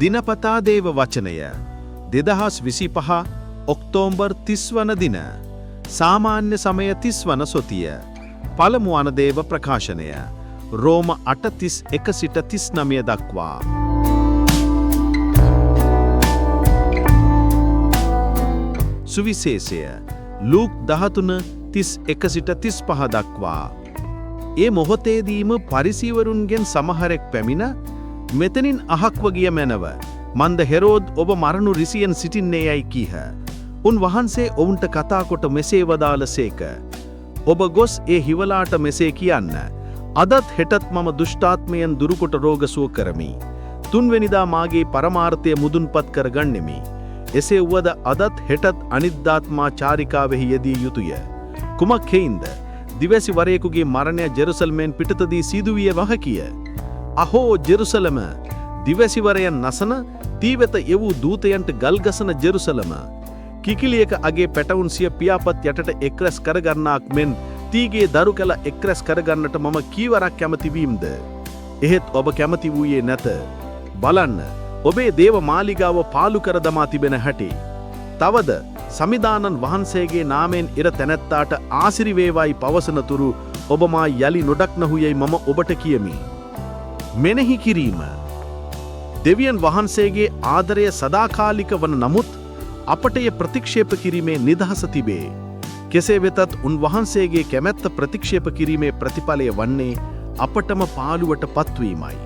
දිනපතා දේව වචනය 2025 ඔක්තෝබර් 30 වන දින සාමාන්‍ය සමය 30 වන සොතිය. පළමු වන දේව ප්‍රකාශනය රෝම 8:31 සිට 39 දක්වා. සුවිශේෂය ලූක් 13:31 සිට 35 දක්වා. ඒ මොහොතේදීම පරිසීවරුන්ගෙන් සමහරෙක් පැමිණ, මෙතනින් අහක්ව ගිය මැනව. මන්ද හෙරෝද් ඔබ මරණු රිසියෙන් සිටින්නේ යැයි කීහ. උන්වහන්සේ ඔවුන්ට කතා කොට මෙසේ වදාළ සේක. ඔබ ගොස් ඒ හිවලාට මෙසේ කියන්න. අදත් හෙටත් මම දුෂ්ටාත්මයන් දුරුකොට රෝග සුව කරමි. තුන්වෙනිදා මාගේ පරමාර්ථය මුදුන්පත් කරගන්නෙමි. එසේ වුවද අදත් හෙටත් අනිද්දාත් මා චාරිකාවෙහි යෙදිය යුතුය. කුමක් හෙයින්ද? දිවැසි වරයෙකුගේ මරණය ජෙරුසලමෙන් පිටතදී සිදුවිය නොහැකිය. අහෝ ජෙරුසලම, දිවැසිවරයන් නසන, තී වෙත එවූ දූතයන්ට ගල්ගසන ජෙරුසලම, කිකිලියක අගේ පැටවුන් සිය පියාපත් යටට එක්රැස් කරගන්නාක් මෙන් තීගේ දරු කැල එක්රැස් කරගන්නට මම කීවරක් කැමති වීම්ද? එහෙත් ඔබ කැමති වූයේ නැත. බලන්න, ඔබේ දේව මාලිගාව පාළු කර දමා තිබෙන හැටි. තවද සමිඳාණන් වහන්සේගේ නාමයෙන් එන තැනැත්තාට ආසිරි වේවායි පවසනතුරු ඔබ මා යලි නොදක්නහු යැයි මම ඔබට කියමි. මෙනෙහි කිරීම. දෙවියන් වහන්සේගේ ආදරය සදාකාලික වන නමුත් අපට එය ප්‍රතික්ෂේප කිරීමේ නිදහස තිබේ. කෙසේ වෙතත් උන්වහන්සේගේ කැමැත්ත ප්‍රතික්ෂේප කිරීමේ ප්‍රතිඵලය වන්නේ අපටම පාළුවට පත්වීමයි.